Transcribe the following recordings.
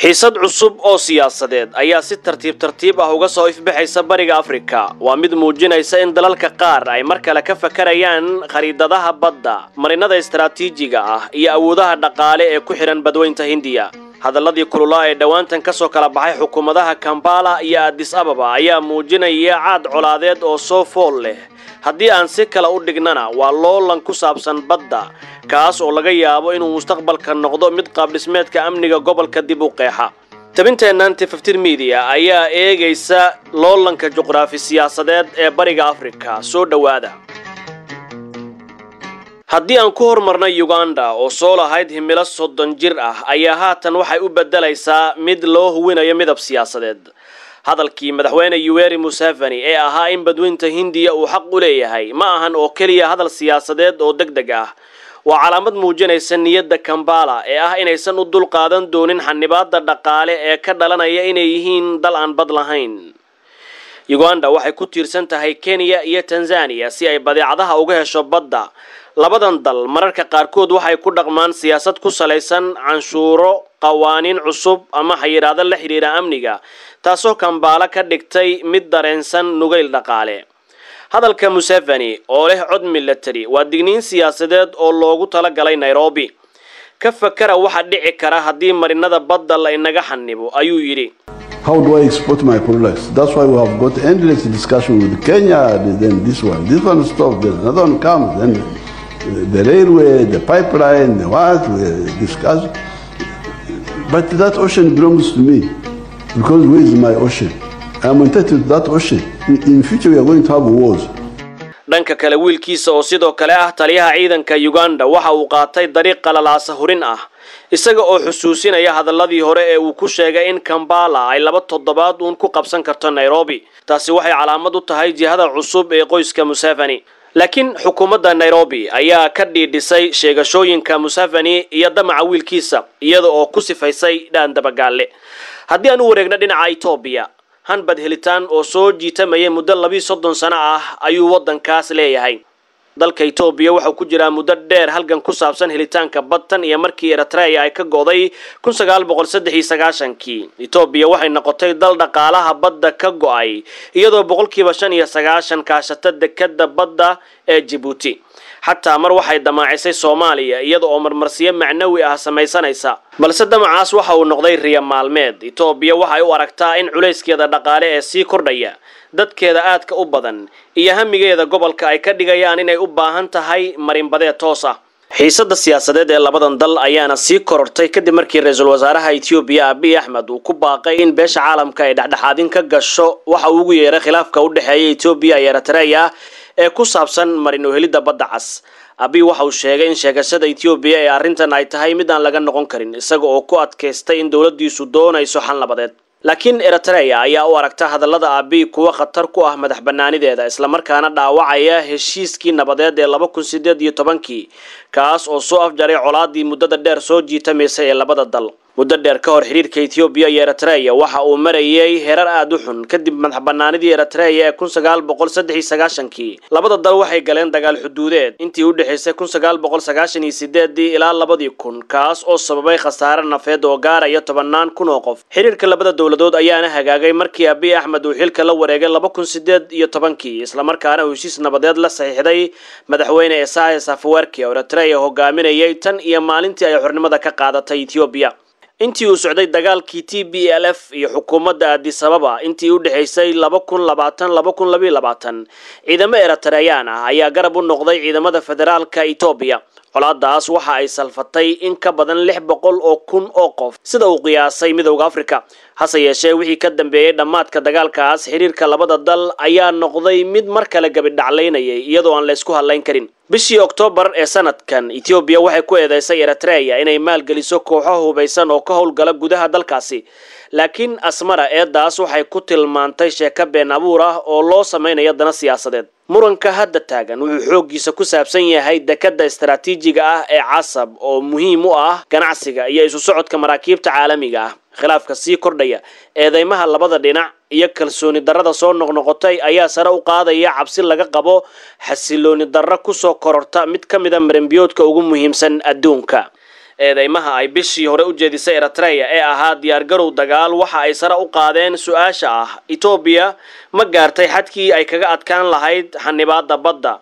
Xiisad cusub oo siyaasadeed ayaa si tartiib tartiib ah uga soo ifbaxaysa Bariga Afrika. Waa mid muujinaysa in dalalka qaar ay mar kale ka fakarayaan khariidadaha badda, marinada istaraatiijiga ah iyo awoodaha dhaqaale ee ku xidhan Badweynta Hindiya. Hadalladii kululaa ee dhowaantan ka soo kala baxay xukuumadaha Kampala iyo Addis Ababa ayaa muujinaya caad colaadeed oo soo fool leh. Haddii aan si kale u dhignana, waa loolan ku saabsan badda, kaas oo laga yaabo inuu mustaqbalka noqdo mid qaabdhismeedka amniga gobolka dib u qeexa. Tabinteennan Tifaftir Media ayaa eegaysa loolanka juqraafi siyaasadeed ee Bariga Afrika. Soo dhowaada. Haddii aan ku hormarnay Uganda oo soo lahayd himilo 30 jir ah ayaa haatan waxay u beddelaysaa mid loo huwinayo midab siyaasadeed. Hadalkii Madaxweyne Yoweri Museveni ee ahaa in Badweynta Hindiya uu xaq u leeyahay ma ahan oo keliya hadal siyaasadeed oo deg deg ah. Waa calaamad muujinaysa niyadda Kampala ee ah inaysan u dul qaadan doonin xanibaadda dhaqaale ee ka dhalanaya inay yihiin dal aan bad lahayn. Uganda waxay ku tiirsan tahay Kenya iyo Tanzania si ay badeecadaha uga hesho badda. Labadan dal mararka qaarkood waxay ku dhaqmaan siyaasad ku salaysan canshuuro, qawaaniin cusub ama xayiraado la xidhiira amniga, taasoo Kampala ka dhigtay mid dareensan nugayl dhaqaale. Hadalka Museveni oo leh cod milatari waa digniin siyaasadeed oo loogu talagalay Nairobi. Ka fakara waxa dhici kara haddii marinada badda la inaga xanibo, ayuu yidhi. How do I export my products? That's why we have got endless discussion with Kenya, then this one. This one stops, then another one comes, then the railway, the pipeline, the what, we discuss. But that ocean belongs to me, because where is my ocean? I am entitled to that ocean. In future, we are going to have wars. Dhanka kale, wiilkiisa oo sidoo kale ah taliyaha ciidanka Uganda waxa uu qaatay dariiq qalalaasa hurin ah, isaga oo xusuusinaya hadalladii hore ee uu ku sheegay in Kampala ay 2 toddobaad uun ku qabsan karto Nairobi. Taasi waxay calaamad u tahay jihada cusub ee qoyska Museveni. Laakiin xukuumadda Nairobi ayaa ka dhiidhisay sheegashooyinka Museveni iyo damaca wiilkiisa, iyada oo ku sifaysay dhaan dabagaalle. Haddii aan u wareegno dhinaca Etoobiya, hanbad helitaan oo soo jiitamayay muddo 32 sano ah ayuu waddankaas leeyahay. Dalka Etoobiya waxau ku jiraa muddo dheer halgan ku saabsan helitaanka bad tan iyo markii Eritrea ay ka go'day 1993-kii. Etoobiya waxay noqotay dal dhaqaalaha badda ka go'ay, iyadoo 95% kaashata dekadda badda ee Jabuuti. Xataa mar waxay damaacisay Soomaaliya, iyada oo marmarsiyo macnawi ah samaysanaysa, balse damacaas waxa uu noqday riya maalmeed. Etoobiya waxay u aragtaa in culayskeeda dhaqaale ee sii kordhaya, dadkeeda aadka u badan iyo hamigeeda gobolka ay ka dhigayaan inay u baahan tahay marinbadeed toos ah. Xiisadda siyaasadeed ee labadan dal ayaana sii korortay kadib markii ra-iisul wasaaraha Etoobiya Abiy Axmed uu ku baaqay in beesha caalamka ay dhexdhexaadin ka gasho waxa uu ugu yeeray khilaafka u dhexeeya Etoobiya iyo Eritrea ee ku saabsan marin u helidda Badda Cas. Abiy waxa uu sheegay in sheegashada Etoobiya ee arrintan ay tahay mid aan laga noqon karin, isaga oo ku adkaystay in dowladdiisu doonayso xal nabadeed. Laakiin Eritrea ayaa u aragta hadallada Abiy kuwa khatar ku ah madax banaanideeda, islamarkaana dhaawacaya heshiiskii nabadeed ee 2018-kii, kaas oo soo afjaray colaadii muddada dheer soo jiitamaysay ee labada dal. Muddo dheer ka hor, xiriirka Etoobiya iyo Eritrea waxa uu marayay herar aada u xun. Kadib madax banaanidii Eritrea ee 1993-kii, labada dal waxay galeen dagaal xuduudeed intii u dhexaysay 1998-dii ilaa 2000, kaas oo sababay khasaare nafeed oo gaaraya tobannaan kun oo qof. Xiriirka labada dowladood ayaana hagaagay markii Abiy Axmed uu xilka la wareegay 2018-kii, islamarkaana uu heshiis nabadeed la saxiixday Madaxweyne Esaias Afwerki oo Eritrea hogaaminayay tan iyo maalintii ay xornimada ka qaadatay Etoobiya. Intii uu socday dagaalkii TPLF iyo xukuumadda Addis Ababa intii u dhexaysay 2020 2022, ciidamo Eritreyaan ah ayaa garab u noqday ciidamada federaalka Etoobiya. Colaadaas waxa ay salfatay in ka badan 600,000 oo qof, sida uu qiyaasay Midowda Afrika. Hase yeeshee, wixii ka dambeeyey dhammaadka dagaalkaas, xiriirka labada dal ayaa noqday mid mar kale gabidhaclaynayay, iyadoo aan la isku hadlayn karin. Bishii Oktoobar ee sanadkan, Etoobiya waxay ku eedeysay Eritrea inay maalgeliso kooxo hubaysan oo ka howlgala gudaha dalkaasi. Laakiin Asmara eedaas waxay ku tilmaantay sheeko been abuur ah oo loo samaynayo dana siyaasadeed. Muranka hadda taagan wuxuu xooggiisa ku saabsan yahay dekadda istaraatiijiga ah ee Casab oo muhiim u ah ganacsiga iyo isu socodka maraakiibta caalamiga ah. Khilaafka sii kordhaya, eedeymaha labada dhinac iyo kalsooni darrada soo noqnoqotay ayaa sare u qaadaya cabsi laga qabo xasilooni darro kusoo kororta mid ka mida marinbiyoodka ugu muhiimsan adduunka. Eedeymaha ay bishii hore u jeedisay Eritrea ee ahaa diyaargarow dagaal waxa ay sare u qaadeen su-aasha ah: Etoobiya ma gaartay xadkii ay kaga adkaan lahayd xanibaadda badda?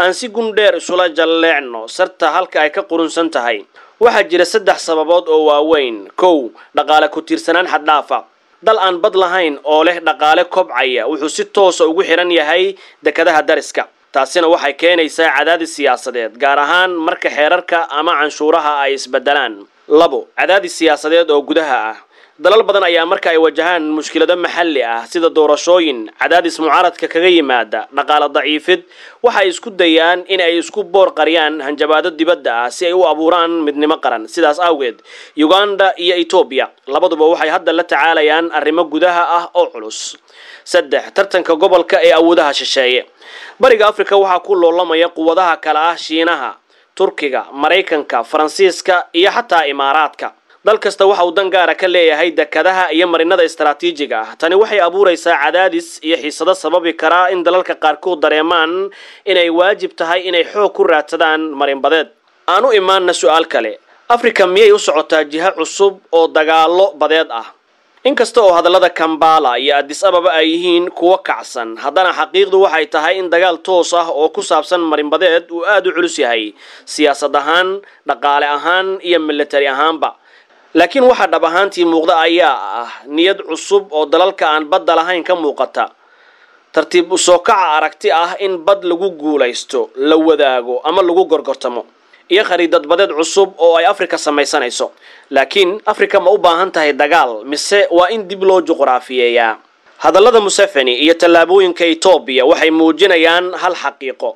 Aan si gundheer isula jalleecno sarta halka ay ka qurunsan tahay. Waxaa jira 3 sababood oo waaweyn. 1, dhaqaale ku tiirsanaan xaddhaafa. Dal aan bad lahayn oo leh dhaqaale kobcaya wuxuu si toosa ugu xiran yahay dekadaha dariska. Taasina waxay keenaysaa cadaadis siyaasadeed, gaar ahaan marka xeerarka ama canshuuraha ay isbedelaan. 2, cadaadis siyaasadeed oo gudaha ah. Dalal badan ayaa marka ay wajahaan mushkilado maxalli ah sida doorashooyin, cadaadis mucaaradka kaga yimaada, dhaqaale daciifid, waxay isku dayaan in ay isku boor qariyaan hanjabaado dibadda ah si ay u abuuraan midnimo qaran. Sidaas awgeed, Uganda iyo Etoobiya labaduba waxay hadda la tacaalayaan arrimo gudaha ah oo culus. 3, tartanka gobolka ee awoodaha shisheeye. Bariga Afrika waxaa ku loolamaya quwadaha kale ah Shiinaha, Turkiga, Maraykanka, Faransiiska iyo xataa Imaaraadka. Dal kasta waxa uu dan gaara ka leeyahay dekadaha iyo marinada istaraatiijiga ah. Tani waxay abuuraysaa cadaadis iyo xiisado sababi karaa in dalalka qaarkood dareemaan inay waajib tahay inay xoog ku raadsadaan marinbadeed. Aan u imaanna su-aal kale: Afrika miyay u socotaa jiho cusub oo dagaallo badeed ah? Inkasta oo hadallada Kambala iyo Addis Ababa ay yihiin kuwo kacsan, haddana xaqiiqdu waxay tahay in dagaal toos ah oo ku saabsan marinbadeed uu aada u culus yahay siyaasad ahaan, dhaqaale ahaan iyo militari ahaanba. Laakiin waxaa dhab ahaantii muuqda ayaa ah niyad cusub oo dalalka aan badda lahayn ka muuqata, tartiib u soo kaca aragti ah in bad lagu guulaysto, la wadaago ama lagu gorgortamo, iyo khariidad badeed cusub oo ay Afrika samaysanayso. Laakiin Afrika ma u baahan tahay dagaal, mise waa in dib loo juqraafiyeeyaa? Hadallada Museveni iyo tallaabooyinka Etoobiya waxay muujinayaan hal xaqiiqo: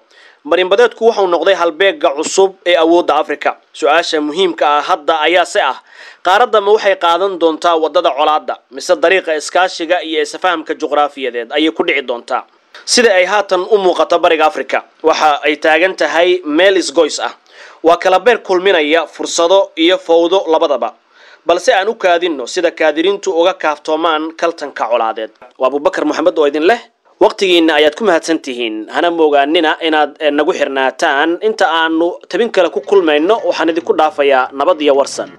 marinbadeedku wuxuu noqday halbeegga cusub ee awoodda Afrika. Su-aasha muhiimka ah hadda ayaa se ah: qaaradda ma waxay qaadan doontaa waddada colaadda, mise dariiqa iskaashiga iyo isfahamka juqraafiyadeed ayay ku dhici doontaa? Sida ay haatan u muuqato, Bariga Afrika waxa ay taagan tahay meel isgoys ah. Waa kala beer kulminaya fursado iyo fowdo labadaba. Balse aan u kaadinno sida kaadiriintu uga kaaftoomaan kaltanka colaadeed. Waa Abubakar Moxamed oo idin leh waqtigiinna ayaad ku mahadsan tihiin, hana moogaanina inaad nagu xirnaataan inta aanu tabin kale ku kulmayno. Waxaan idinku dhaafayaa nabad iyo warsan.